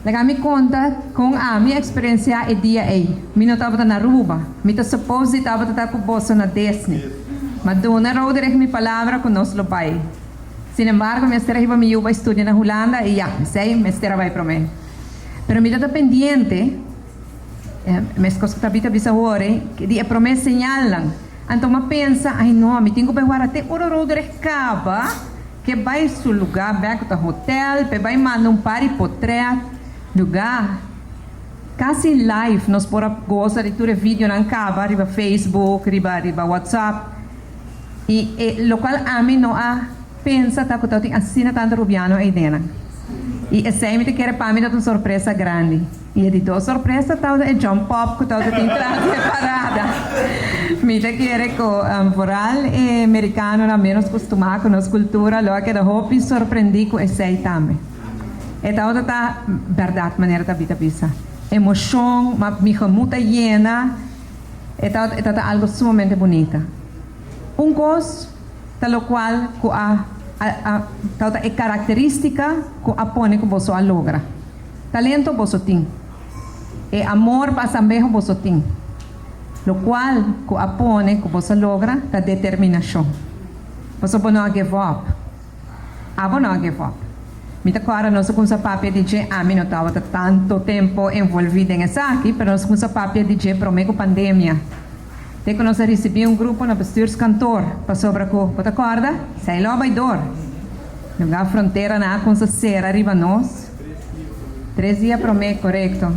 Laga mi konta kon ami a eksperensiá e dia ei. Mi no tabata na Aruba. Mi ta suppose di tabata ta ku boso na Disney. Ma duna Roderich mi palabra ku nos lo bai. Sin embargo, mester a hiba mi yu bai studia na Hulanda i ya, esei mester a bai promé. Pero mi ta ta pendiente, meskos ku Tabitha a bisa awor, di e promé señalnan. Anto mi a pensa, Ai no, mi tin ku bai wara te ora Roderich kaba. Ke bai su lugá bek ku ta hotel p'e bai manda un par di potret lugá kasi live nos por a gosa di tur e videonan kaba riba Facebook riba riba WhatsApp i e lokual ami no a pensa ta ku tabatin asina tantu rubiano eidenan i esei mi ta kere pa mi ta un sorpresa grandi. I e di dos sorpresa tabata e jump up ku tabata tin tras di e parada. Mi ta kere ku vooral e merikanonan ménos kustumá ku nos kultura lo a keda hopi sorprendí ku esei tambe. E tabata ta bèrdat manera Tabitha bisa. Emoshon, ma mi gemoed a yena. E tabata e tabata algu sumamente bunita. Un kos ta lokual ku a a tabata e karakterístika ku a pone ku boso a logra. Talento boso tin. E amor pa asambeho boso tin. Locual cu a pone cu boso logra ta determinacion. Paso bo no a give up. Abo no a give up. Mi ta corda nos a cuminsa papia di dje, ami no tabata tanto tempo envolvi den esaki, pero nos a cuminsa papia di dje prome cu pandemia. Te cu nos a ricibi un grupo na bestuurskantoor pasobra cu, bo ta corda? Esey lo a bay door. Lugar frontera nan a cuminsa cera riba nos. Tres dia promé, korekto.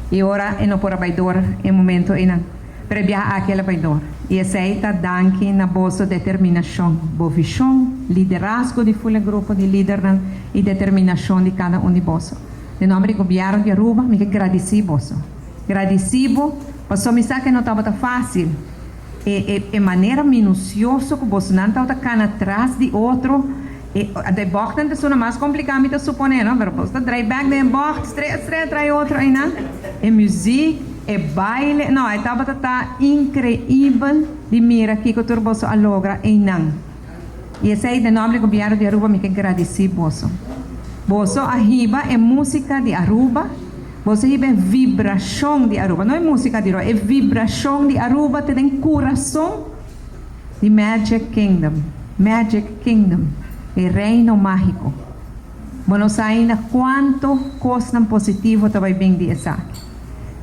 I ora e no por a bai dor e momento einan. Pero e biaha aki el a bai dor. I esei ta danki na boso determinashon, bo vishon, liderazgo di ful e grupo di lidernan i determinashon di kada un di boso. Den nòmber di Gobièrnu di Aruba mi ke gradisí boso. Gradisí bo pasobra mi sa ku e no tabata fásil. E e e manera minusioso ku bosonan tabata kana tras di otro, e de bòchtnan ta suna mas kompliká mi ta suponé no, pero boso ta drai bèk den e bòcht, strea strea trai otro einan, e muzik, e baile, no e tabata ta inkreibel di mira kiko tur boso a logra einan. I esei den nòmber di gobièrnu di Aruba mi ke gradisí boso. Boso a hiba e músika di Aruba. Boso hiba e vibrashon di Aruba, no e músika di Aruba, e vibrashon di Aruba te den kurason di Magic Kingdom, Magic Kingdom, e reino mágiko. Bo no sa ainda kuantu kosnan positivo ta bai bin di esaki.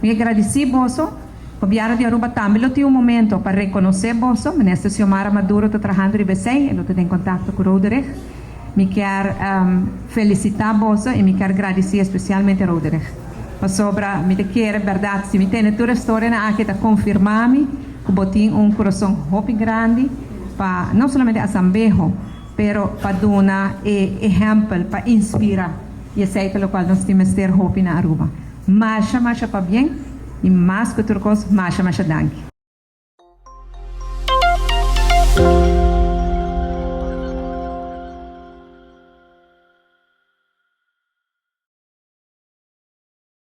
Mi a gradisí boso. Gobièrnu di Aruba tambe lo tin un momento pa rekonosé boso. Minister Xiomara Maduro ta trahando riba esei, e lo ta den kontakto ku Roderich. Mi kier felicita boso y mi kier gradici especialmente Roderich. Pasobra mi ta kere berdad si mi tene tur e storianan aki ta confirma mi cu bo tin un curason hopi grandi pa no solamente Asambeho pero pa duna e ehempel pa inspira y esey ta locual nos tin mester hopi na Aruba. Masha masha pabien y mas cu tur cos masha masha danki.